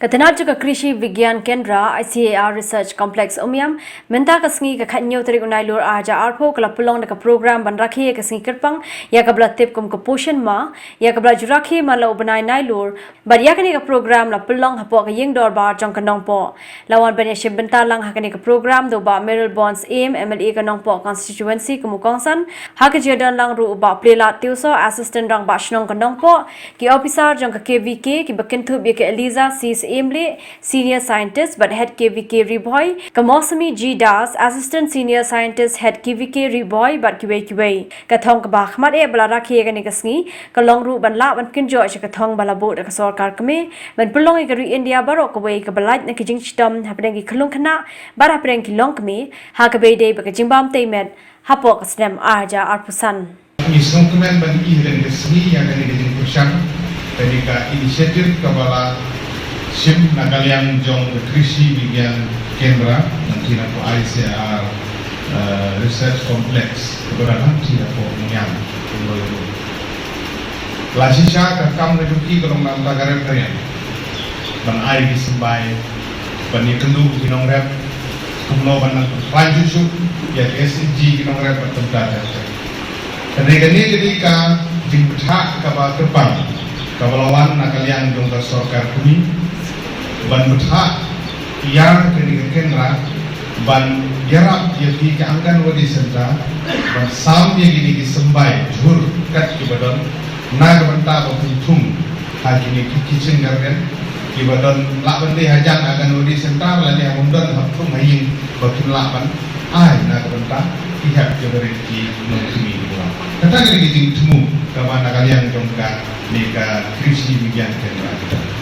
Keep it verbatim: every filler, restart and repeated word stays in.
Ka tnat jong ka Krishi Vigyan Kendra, I C A R Research Complex Umiam, mynta ka sngi ka khathynñiew tarik u Nailur arhajar arphew ka la pynlong da ka program ban rakhe ïa ka sngi kyrpang ïa kaba la tip kum ka Poshan Maah, ïa kaba la ju rakhe man la u bnai Nailur. Bad ïa kane ka program la pynlong hapoh ka ïing dorbar jong ka Nongpoh. La wan ban ïashim bynta lang ha kane ka program da u Bah Merrill Bonds Syiem, M L A ka Nongpoh Constituency kum u kongsan. Ha ka jingdon lang ruh u Bah Plelad Tiewsoh, Assistant Rangbah Shnong ka Nongpoh, ki ophisar jong ka K V K, kiba kynthup ïa ka Eliza C Syiemlieh, Senior Scientist bad Head K V K Ri Bhoi, ka Mousumi G Das, Assistant Senior Scientist, Head K V K Ri Bhoi bad kiwei kiwei. Ka thong kaba ha khmat eh ba la rakhe ïa kane ka sngi ka long ruh ban lah ban kynjoh sha ka thong ba la buh da ka sorkar kmie ban pynlong ïa ka ri India baroh kawei kaba lait na ki jingshitom hapdeng ki khyllung khynnah bad hapdeng ki longkmie, ha kaba ïadei bad ka jingbam tei met hapoh ka snem arhajar arphew san. Ngi sngewkmen ban ïohi ha kane ka sngi ïa kane ka jingpyrshang, kane ka initiative kaba la shim na ka liang jong ka Krishi Vigyan Kendra, nangta na ka I C A R, eh, Research Complex, kaba don hangta na ka Umiam, Umiam. La shisha ka kam ka jong ki ka long na ka bynta ka rep ka riang, ban ai ki symbai, ban ïakynduh ki nongrep, kumno ban nang khlaiñ shuh shuh ïa ka S H G ki nongrep bad kumta ter ter. Kane, kane ka dei ka jingbthah kaba kyrpang kaba la wan na ka liang jong ka sorkar kmie ban bthah ïa kane ka kendra ban ïarap ïa ki, ki Anganwadi Centre ban sam ïa kine ki symbai jhur kat kiba don na ka bynta ba kin thung ha kine ki kitchen garden kiba don, lah ban dei hajan Anganwadi Centre lane ha bym don, ha thung ha ïing, ba kin lah ban ai na ka bynta ki hep kiba rit ki nongkmie kiba. Kata ka dei ka jingthmu kaba na ka liang jong kane ka Krishi Vigyan Kendra.